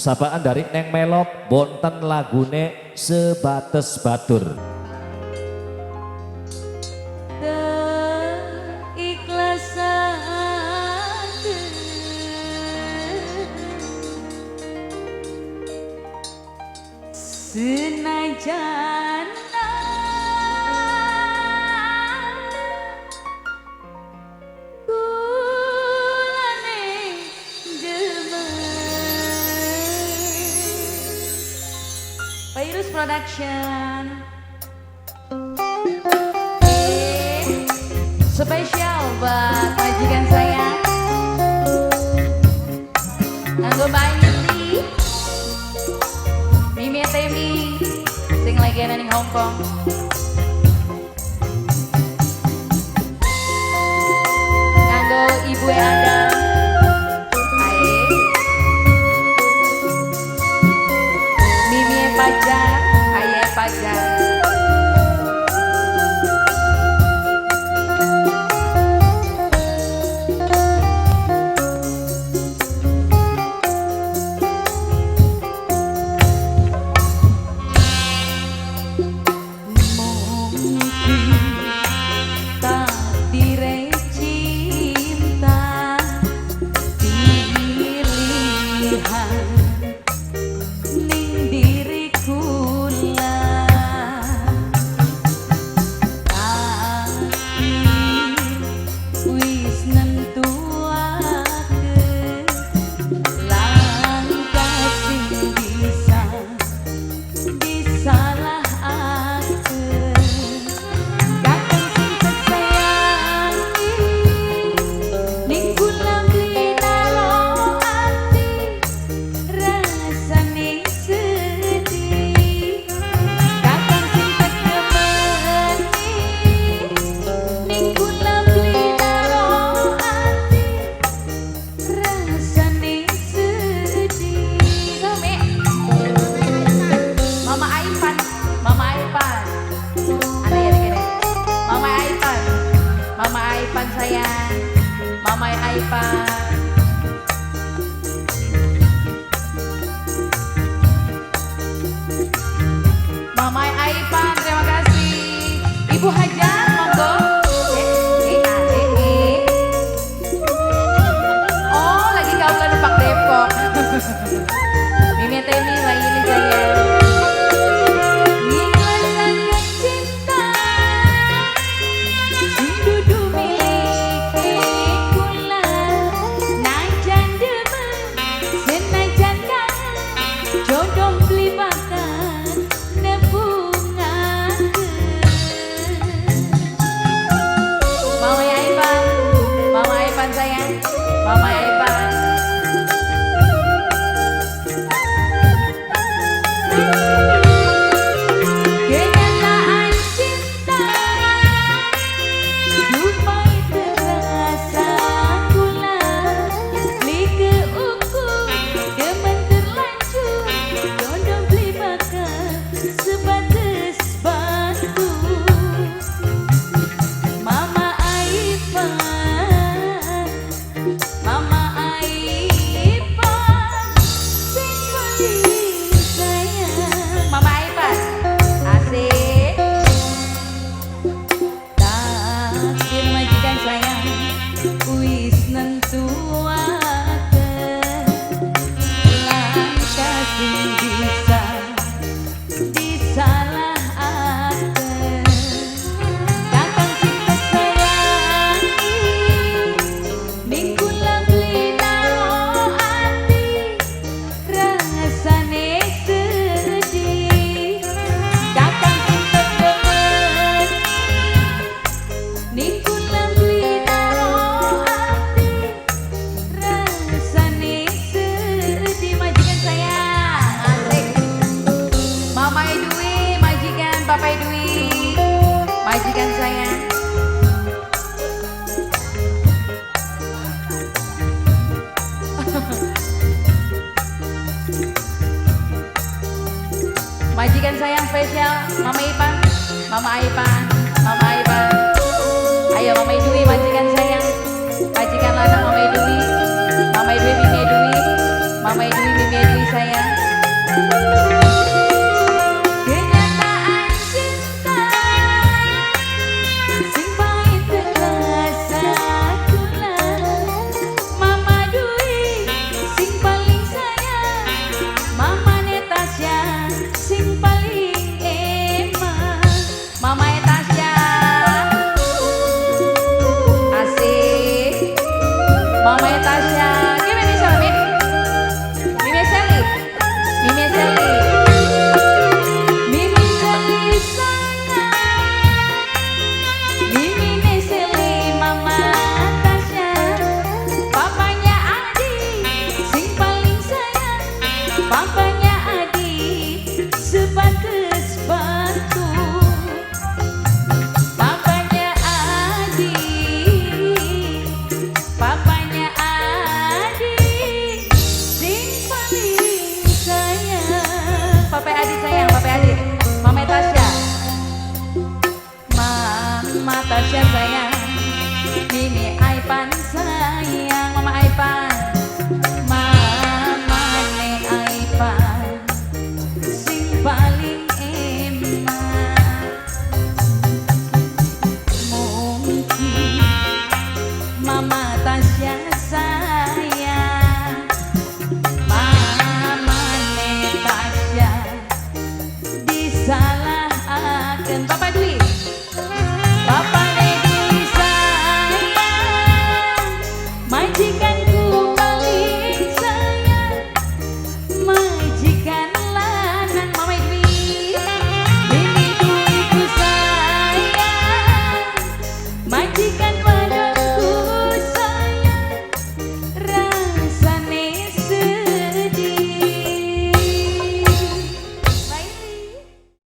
Sapaan dari Neng Melok, bonten lagune Sebates Batur. Senajan kulane demen. Virus Production spesial buat majikan saya nganggo Mbak Mimi Temi sing lagi ana ning Hong Kong. Nganggo ibu Adam. Ae. Mimi Pajar, aye Pajar. Takdire cinta pilihan ning diri kula, takdir wis nentuake langkah sing bisa disalahake. Kakang sing tesayangi ning kula beli naro ati rasane sedih. Kakang sing tekemeni ning kula beli naro ati rasane sedih. Same Mama Aipan, Mama Aipan. Ada ya gini. Mama Aipan, Mama Aipan sayang, Mama Aipan. Mama Aipan, terima kasih. Ibu Hajar, monggo. Eh, eh, eh, eh. Oh, lagi kaulan Pak Depok. Mimi Temi lagi ini sayang. Ngiklasaken cinta sing dudu milike kula, najan demen senajan kangen jodoh beli bakal nebungaken. Mama Aipan, Mama Aipan sayang, Mama Aipan. Kenyataan cinta dumai terasa kula beli keukur demen terlanjur jodoh beli bakal sebatas batu. Mama Aipan, Mama Aipan sing paling sayang. Mama Aipan asik. Takdir majikan sayang wis nentuake langkah sing bisa disalahake. Kakang sing tesayangi ning kula beli naro ati rasane sedih. Kakang sing tekemeni ning kula beli naro ati rasane sedih. Majikan sayang asik. Mama Dwi majikan, Bapak Dwi majikan sayang. Majikan sayang spesial Mama Ipan, Mama Aipan, Mama Aipan. Ayo Mama Dwi majikan sayang, majikan lanang Mama Dwi, Mama Dwi, Mimi Dwi, Mama Mama Dwi, Mimi Dwi sayang. Kenyataan cinta sing pahit terasa kula. Mama Dwi sing paling sayang, Mama Netasya sing paling eman. Mama Tasya asik. Mama Tasya. Ki Mimi siapa, Mi? Mimi Seli. Mimi Seli. Mimi Seli sayang, Mimi Seli Mama Tasya. Papanya Adi sing paling sayang, Papanya Adi sebatas batu. Papanya Adi, Papanya Adi sing paling sayang. Papa Adi sayang, Papa Adi. Mama Tasya. Mama Tasya.